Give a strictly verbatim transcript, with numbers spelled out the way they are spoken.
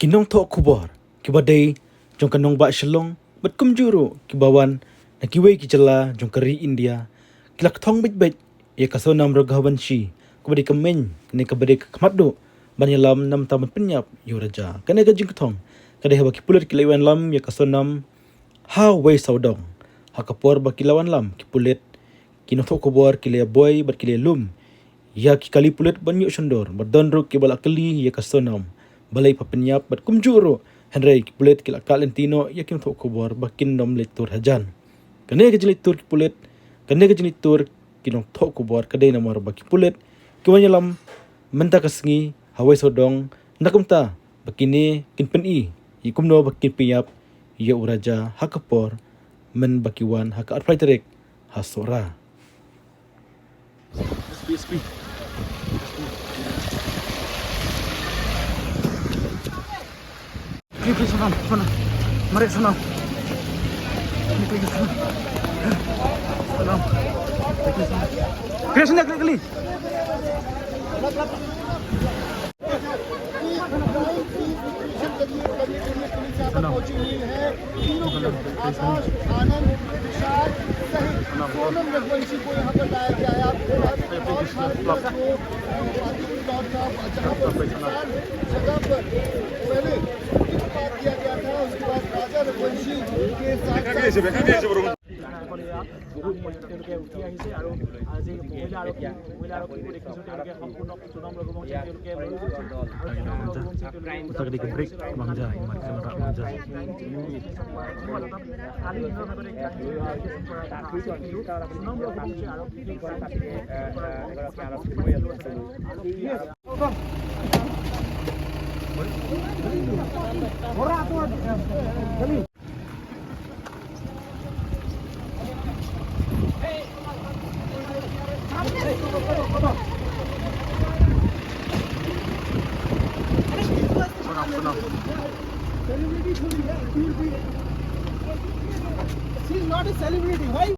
Ki nongthoh khubor kiba dei jong ka nongbah Shillong bad kumjuh ruh kiba wan na kiwei ki jylla jong ka ri India ki la kthong beit beit ïa ka Sonam Raghuvanshi kaba dei ka meiñ, kane kaba dei ka khmat duh ban ïalam namar ban pynïap ïa u Raja. Kane ka jingkthong ka dei haba ki pulit ki la ïalam ïa ka Sonam ha wei sawdong. Ha ka por ba ki la wan lam, ki pulit, ki nongthoh khubor ki la ïaboi bad ki la ïalum ïa ki kali pulit ban ïoh shon dor, bad don ruh kiba la kylli ïa ka Sonam balei ba pynïap bad kumjuh ruh, hynrei ki pulit ki la kah lynti noh ïa ki nongthoh khubor ba kin nym leit tur hajan. Kane ka jingleit tur ki pulit, kane ka jingleit tur ki nongthoh khubor ka dei namar ba ki pulit ki wan ïalam mynta ka sngi ha wei sawdong, na kumta ba kine kin pyni ïa kumno ba kin pynïap ïa u Raja ha ka por mynba ki wan ha ka arphew lai tarik ha Sohra. S P, S P. Klik, klik, Sonam, Sonam. Mari, Sonam. Klik, klik, Sonam. Sonam. Klik, klik, Sonam. Klik, Sonam, klik, klik. Sonam. पहुंची हुई है। तीनों की आकाश, आनंद, विशाल सहित सोनम रघुवंशी को यहाँ पर लाया गया है। आपको बता दें कि नौ मार्च को, अ, जहाँ पर जगह पर पहले वृक्षपात किया गया था, उसके बाद राजा रघुवंशी के साथ साथ সকলোৱে ইয়াত বহুত তেওঁলোকে উঠি আহিছে আৰু আজি মহিলা আৰক্ষী, মহিলা আৰক্ষীকো দেখিছোঁ তেওঁলোকে সম্পূৰ্ণ সুনাম ৰঘুবংশী তেওঁলোকে লৈ গৈছে আৰু সুনাম ৰঘুবংশী তেওঁলোকে কালি দিনৰ ভাগতে ইয়াত কৰা হৈছে। কিন্তু সুনাম ৰঘুবংশী আৰক্ষী She's not a celebrity. Why?